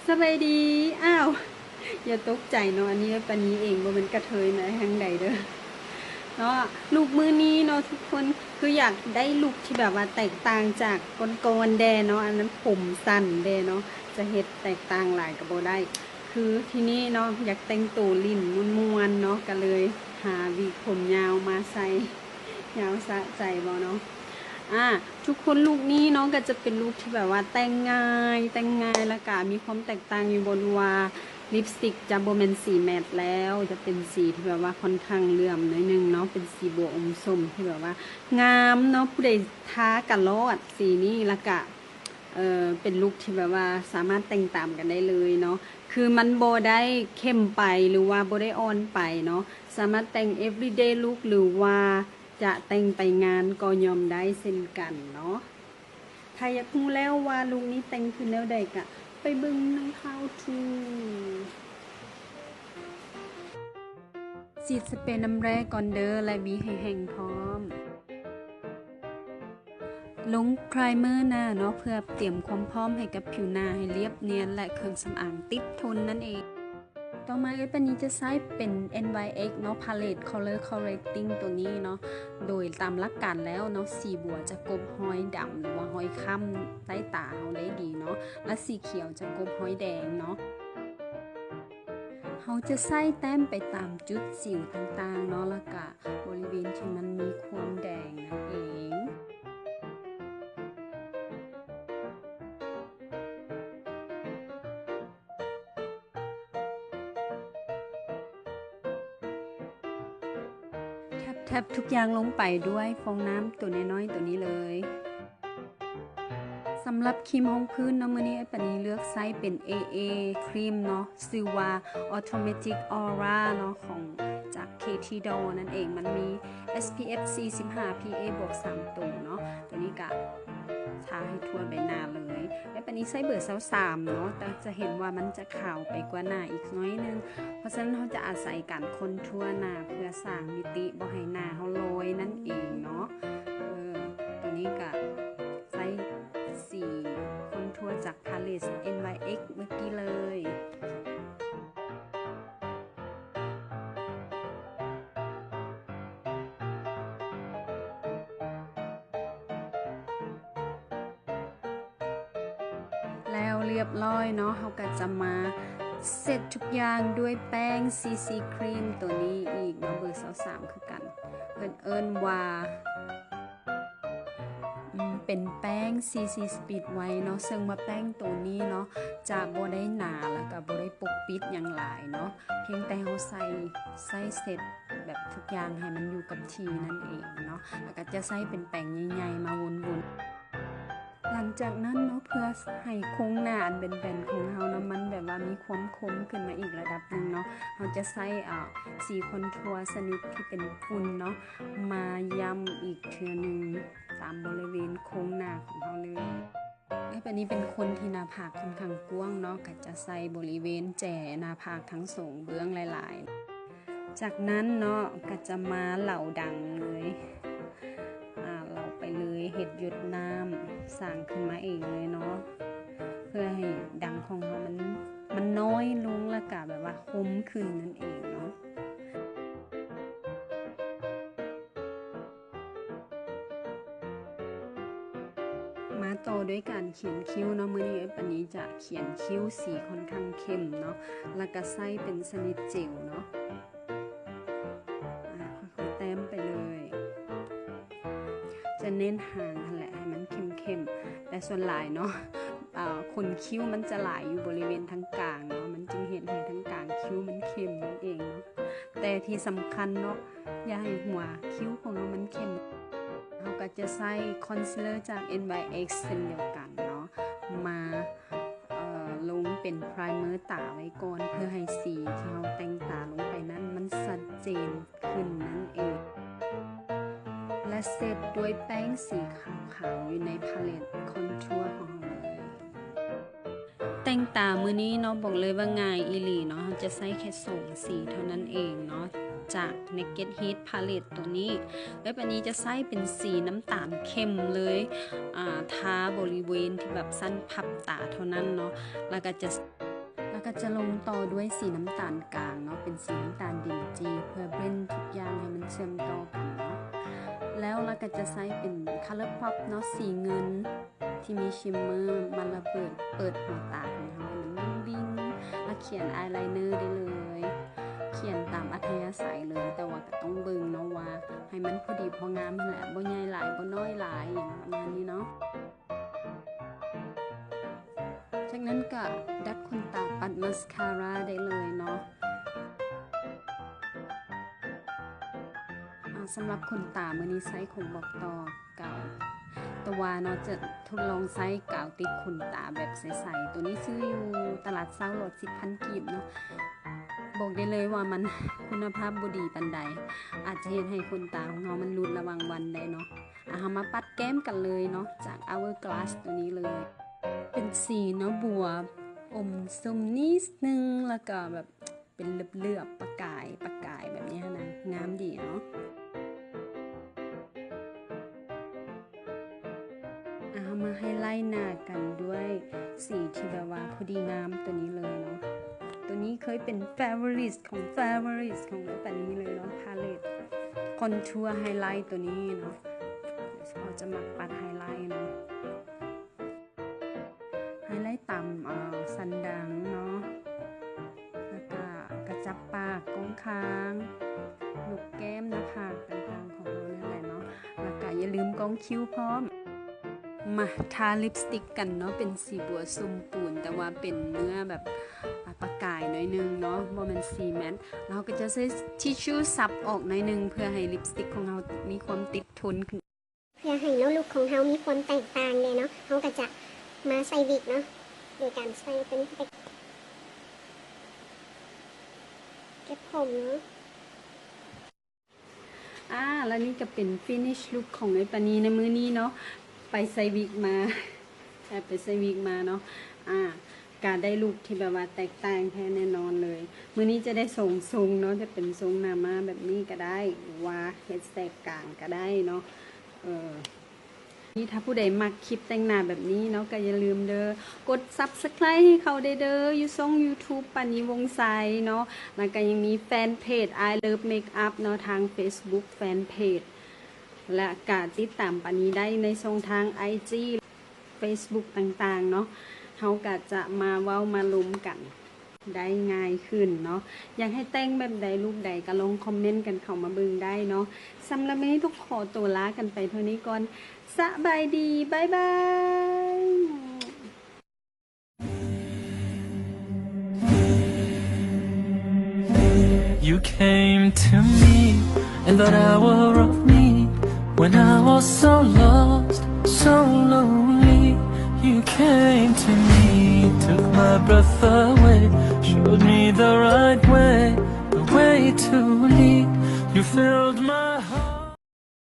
ສະບາຍດີ. ອ້າວ ຢ່າຕົກໃຈເນາະ, ອັນນີ້ເອື້ອຍປານີເອງ, ບໍ່ແມ່ນກະເທີຍໃນທາງໃດເດີເນາະ. ລຸກມື້ນີ້ເນາະທຸກຄົນ ຄືຢາກໄດ້ລຸກທີ່ແບບວ່າແຕກຕ່າງຈາກກ່ອນໆແດ່ເນາະ, ອັນນັ້ນຜົມສັ້ນແດ່ເນາະ, ຈະເຮັດແຕກຕ່າງຫຼາຍກໍບໍ່ໄດ້. ຄືທີ່ນີ້ເນາະ ຢາກແຕ່ງໂຕຫຼິ້ນມ່ວນໆເນາະ, ກໍເລີຍຫາວິກຜົມຍາວມາໃສ່. ຍາວສະໃຈບໍ່ເນາະ? ອາ ທຸກຄົນ ລຸກນີ້ເນາະ ກໍຈະເປັນລຸກທີ່ແບບວ່າແຕ່ງງ່າຍ ແຕ່ງງ່າຍ ແລ້ວກະມີຄວາມແຕກຕ່າງຢູ່ ບໍ່ຮູ້ວ່າລິບສະຕິກຈະບໍ່ແມ່ນສີແມັດແລ້ວ ຈະເປັນສີທີ່ແບບວ່າຂ້ອນຂ້າງເຫຼື້ອມໜ້ອຍໜຶ່ງເນາະ, ເປັນສີບົວອົມສົ້ມທີ່ແບບວ່າງາມເນາະ. ຜູ້ໃດທາກະລອດສີນີ້ ແລ້ວກະ ເອີ ເປັນລຸກທີ່ແບບວ່າສາມາດແຕ່ງຕາມກັນໄດ້ເລີຍເນາະ, ຄືມັນບໍ່ໄດ້ເຂັ້ມໄປ ຫຼືວ່າບໍ່ໄດ້ອ່ອນໄປເນາະ, ສາມາດແຕ່ງ everyday look ຫຼືວ່າ ຈະແຕ່ງໄປງານກໍຍ່ອມໄດ້ເຊັ່ນກັນເນາະ. ຖ້າຢາກຮູ້ແລ້ວວ່າລຸກນີ້ແຕ່ງຄືແນວໃດ ກະໄປເບິ່ງໃນ How to. ສີດສະເປນ້ຳແຮ່ກ່ອນເດີ ແລະ ຫວີໃຫ້ແຫ້ງພ້ອມ. ລົງ primer ໜ້າເນາະ ເພື່ອຕຽມຄວາມພ້ອມໃຫ້ກັບຜິວໜ້າໃຫ້ລຽບນຽນ ແລະ ເຄື່ອງສຳອາງຕິດທົນນັ້ນເອງ. ຕໍ່ມາເອື້ອຍປານີຈະໃຊ້ເປັນ NYX ເນາະ palette color correcting ຕົວນີ້ເນາະ, ໂດຍຕາມຫຼັກການແລ້ວເນາະ ສີບົວຈະກົບຮອຍດຳ ຫຼືວ່າຮອຍຄ້ຳໃຕ້ຕາເຮົາໄດ້ດີເນາະ ແລະ ສີຂຽວຈະກົບຮອຍແດງເນາະ. ເຮົາຈະໃຊ້ແຕ້ມໄປຕາມຈຸດສິວຕ່າງໆເນາະ ແລ້ວກະບໍລິເວນທີ່ມັນມີຄວາມແດງນັ້ນເອງ. ແທັບໆທຸກຢ່າງລົງໄປດ້ວຍຟອງນ້ຳຕົວນ້ອຍໆຕົວນີ້ເລີຍ. ສຳລັບຄຣີມຮອງພື້ນເນາະ ມື້ນີ້ເອື້ອຍປານີເລືອກໃຊ້ເປັນ ເອເອ ຄຣີມເນາະ ຊື່ວ່າ Automatic Aura ເນາະ ຂອງຈາກ KT Doll ນັ້ນເອງ. ມັນມີ SPF ສີ່ສິບຫ້າ PA ບວກສາມໂຕເນາະ, ຕົວນີ້ກະ ທາໃຫ້ທົ່ວໃບໜ້າເລີຍ. ແລະ ປານີໃຊ້ເບີຊາວສາມເນາະ, ແຕ່ຈະເຫັນວ່າມັນຈະຂາວໄປກວ່າໜ້າອີກໜ້ອຍໜຶ່ງ, ເພາະສະນັ້ນເຮົາຈະອາໄສການຄອນທົວໜ້າເພື່ອສ້າງມິຕິບໍ່ໃຫ້ໜ້າເຮົາລອຍນັ້ນເອງເນາະ. ເອີ ຕົວນີ້ກະໃຊ້ສີຄອນທົວຈາກ palette NYX ເມື່ອກີ້ເລີຍ. ແລ້ວລຽບລ້ອຍເນາະ, ເຮົາກໍຈະມາເຊັດທຸກຢ່າງດ້ວຍແປ້ງ CC ຄຣີມຕົວນີ້ອີກເນາະ, ເບີຊາວສາມຄືກັນ. ເພິ່ນເອີ້ນວ່າ ອືມ ເປັນແປ້ງ CC Speed White ເນາະ, ເຊິ່ງວ່າແປ້ງໂຕນີ້ເນາະ ຈະບໍ່ໄດ້ໜາ ແລ້ວກໍບໍ່ໄດ້ປົກປິດຫຍັງຫຼາຍເນາະ, ພຽງແຕ່ເຮົາໃສ່ ໃສ່ເຊັດແບບທຸກຢ່າງໃຫ້ມັນຢູ່ກັບທີ່ນັ້ນເອງເນາະ, ແລ້ວກໍຈະໃຊ້ເປັນແປງໃຫຍ່ໆມາວົນໆ. ຫຼັງຈາກນັ້ນເນາະ ເພື່ອໃຫ້ໂຄງໜ້າອັນແບນໆຂອງເຮົາເນາະ ມັນແບບວ່າມີຄວາມຄົມຂຶ້ນມາອີກລະດັບໜຶ່ງເນາະ, ເຮົາຈະໃຊ້ ເອີ ສີຄອນທົວຊະນິດທີ່ເປັນຝຸ່ນເນາະ ມາຢ້ຳອີກເທື່ອໜຶ່ງຕາມບໍລິເວນໂຄງໜ້າຂອງເຮົາເລີຍ. ແບບນີ້ເປັນຄົນທີ່ໜ້າຜາກຂ້ອນຂ້າງກວ້າງເນາະ, ກໍຈະໃສ່ບໍລິເວນແຈໜ້າຜາກທັງສອງເບື້ອງຫຼາຍໆ. ຈາກນັ້ນເນາະ ກໍຈະມາເຫຼົາດັງເລີຍ, ອ່າ ເຫຼົາໄປເລີຍ, ເຮັດຢົດນ້ຳສ້າງຂຶ້ນມາເອງເລີຍເນາະ, ເພື່ອໃຫ້ດັງຂອງເຮົາມັນ ມັນນ້ອຍລົງ ແລ້ວກະແບບວ່າຄົມຂຶ້ນນັ້ນເອງເນາະ. ມາຕໍ່ດ້ວຍການຂຽນຄິ້ວເນາະ, ມື້ນີ້ເອື້ອຍປານີຈະຂຽນຄິ້ວສີຂ້ອນຂ້າງເຂັ້ມເນາະ, ແລ້ວກະໃຊ້ເປັນຊະນິດເຈວເນາະ, ອາ ຄ່ອຍໆແຕ້ມໄປເລີຍ. ຈະເນັ້ນຫາງຫັ້ນແຫຼະ ໃຫ້ມັນເຂັ້ມໆ, ແຕ່ສ່ວນຫຼາຍເນາະ ອາ ຂົນຄິ້ວມັນຈະຫຼາຍຢູ່ບໍລິເວນທາງກາງເນາະ, ມັນຈຶ່ງເຮັດໃຫ້ທາງກາງຄິ້ວມັນເຂັ້ມນັ້ນເອງເນາະ. ແຕ່ທີ່ສຳຄັນເນາະ ຢ່າໃຫ້ຫົວຄິ້ວຂອງເຮົາມັນເຂັ້ມ, ເຮົາກໍຈະໃຊ້ຄອນຊີລເລີຈາກ NYX ເຊັ່ນດຽວກັນເນາະ ມາ ເອີ ລົງເປັນໄພຣເມີຕາໄວ້ກ່ອນ ເພື່ອໃຫ້ສີທີ່ເຮົາແຕ່ງຕາລົງໄປນັ້ນມັນຊັດເຈນຂຶ້ນນັ້ນເອງ ແລະ ເຊັດດ້ວຍແປ້ງສີຂາວໆຢູ່ໃນພາເລັດຄອນທົວຂອງເຮົາເລີຍ. ແຕ່ງຕາມື້ນີ້ເນາະ ບອກເລີຍວ່າງ່າຍອີ່ຫຼີເນາະ, ເຮົາຈະໃຊ້ແຄ່ສອງສີເທົ່ານັ້ນເອງເນາະ ຈາກ Naked Heat ພາເລັດຕົວນີ້. ແລ້ວບາດນີ້ຈະໃຊ້ເປັນສີນ້ຳຕານເຂັ້ມເລີຍ ອາ ທາບໍລິເວນທີ່ແບບຊັ້ນພັບຕາເທົ່ານັ້ນເນາະ, ແລ້ວກໍຈະ ແລ້ວກໍຈະລົງຕໍ່ດ້ວຍສີນ້ຳຕານກາງເນາະ ເປັນສີນ້ຳຕານດິນຈີ່ ເພື່ອເບລນທຸກຢ່າງໃຫ້ມັນເຊື່ອມຕໍ່ກັນເນາະ. ແລ້ວລະກໍຈະໃຊ້ເປັນ Colourpop ເນາະ ສີເງິນທີ່ມີ shimmer ມາລະເບີດ ເປີດຫົວຕາຂອງເຮົາໃຫ້ມັນວິ້ງໆ ລະຂຽນ eyeliner ໄດ້ເລີຍ ຂຽນຕາມອັດທະຍາໄສເລີຍ ແຕ່ວ່າກໍຕ້ອງເບິ່ງເນາະວ່າໃຫ້ມັນພໍດີພໍງາມຫັ້ນແຫຼະ ບໍ່ໃຫຍ່ຫຼາຍ ບໍ່ນ້ອຍຫຼາຍ ຫຍັງປະມານນີ້ເນາະ. ຈາກນັ້ນກະດັດຂົນຕາ ປັດມາສຄາຣາໄດ້ເລີຍເນາະ. ອາ ສຳລັບຂົນຕາມື້ນີ້ໃຊ້ຂອງບອກຕໍ່ກາວ ແຕ່ວ່າເນາະ ຈະທົດລອງໃຊ້ກາວຕິດຂົນຕາແບບໃສໆ ໂຕນີ້ຊື້ຢູ່ຕະຫຼາດເຊົ້າ ຫຼອດສິບພັນກີບເນາະ. ບອກໄດ້ເລີຍວ່າມັນຄຸນນະພາບບໍ່ດີປານໃດ ອາດຈະເຮັດໃຫ້ຂົນຕາຂອງເຮົາມັນຫຼຸດລະຫວ່າງວັນໄດ້ເນາະ. ອາ ເຮົາມາປັດແກ້ມກັນເລີຍເນາະ ຈາກ Hourglass ໂຕນີ້ເລີຍ ເປັນສີເນາະ ບົວ ອົມສົ້ມນິດໜຶ່ງ ແລ້ວກໍແບບເປັນເຫຼືອບໆ ປະກາຍ ປະກາຍແບບນີ້ຫັ້ນນະ ງາມດີເນາະ. ອາ ເຮົາມາໄຮໄລໜ້າກັນດ້ວຍສີທີ່ແບບວ່າພໍດີງາມໂຕນີ້ເລີຍເນາະ. ໂຕນີ້ເຄີຍເປັນ favorite ຂອງ favorite ຂອງເອື້ອຍປານີເລີຍເນາະ palette contour highlight ໂຕນີ້ເນາະ. ເຮົາຈະມັກປັດໄຮໄລເນາະ ໄຮໄລຕາມ ເອີ ສັນດັງເນາະ ແລ້ວກະກະຈັບປາກ ກ້ອງຄາງ ໜົກແກ້ມ ໜ້າຜາກຕ່າງໆຂອງເຮົານັ້ນແຫຼະເນາະ ແລ້ວກະຢ່າລືມກ້ອງຄິ້ວພ້ອມ. ມາທາລິບສະຕິກກັນເນາະ ເປັນສີບົວຊົມປູນ ແຕ່ວ່າເປັນເນື້ອແບບ ອາ ປະກາຍໜ້ອຍໜຶ່ງເນາະ ບໍ່ແມ່ນສີແມັດ. ເຮົາກໍຈະໃຊ້ທິຊຊູຊັບອອກໜ້ອຍໜຶ່ງ ເພື່ອໃຫ້ລິບສະຕິກຂອງເຮົາມີຄວາມຕິດທົນຂຶ້ນ ເພື່ອໃຫ້ເນາະ ລຸກຂອງເຮົາມີຄວາມແຕກຕ່າງແດ່ເນາະ ເຮົາກໍຈະມາໃສ່ວິກເນາະ ໂດຍການໃສ່ໂຕນີ້ເຂົ້າໄປເກັບຜົມເນາະ. ອາ ແລະນີ້ກໍເປັນ finish look ຂອງເອື້ອຍປານີໃນມື້ນີ້ເນາະ ໄປໃສ່ວິກມາ ແອບໄປໃສ່ວິກມາເນາະ. ອາ ກະໄດ້ລຸກທີ່ແບບວ່າແຕກຕ່າງແທ້ແນ່ນອນເລີຍ. ມື້ນີ້ຈະໄດ້ສອງຊົງເນາະ ຈະເປັນຊົງໜ້າມ້າແບບນີ້ກໍໄດ້ ຫຼືວ່າເຮັດແສກກາງກໍໄດ້ເນາະ. ເອີ ນີ້ຖ້າຜູ້ໃດມັກຄລິບແຕ່ງໜ້າແບບນີ້ເນາະ ກໍຢ່າລືມເດີ ກົດ Subscribe ໃຫ້ເຂົາໄດ້ເດີ ຢູ່ຊ່ອງ YouTube ປານີ ວົງໄຊເນາະ ແລ້ວກໍຍັງມີແຟນເພຈ I Love Makeup ເນາະ ທາງ Facebook Fan Page ແລະກະຕິດຕາມປານີໄດ້ໃນຊ່ອງທາງ IG Facebook ຕ່າງໆເນາະ ເຮົາກະຈະມາເວົ້າມາລົມກັນໄດ້ງ່າຍຂຶ້ນເນາະ. ຢາກໃຫ້ແຕ່ງແບບໃດ ລຸກໃດ ກະລອງຄອມເມັນກັນເຂົ້າມາເບິ່ງໄດ້ເນາະ. ສຳລັບມື້ນີ້ຕ້ອງຂໍຕົວລາກັນໄປເທົ່ານີ້ກ່ອນ. ສະບາຍດີ ບາຍບາຍ. You came to me in that hour of need, when I was so lost, so lonely. You came to me, took my breath away, showed me the right way, the way to lead. You filled my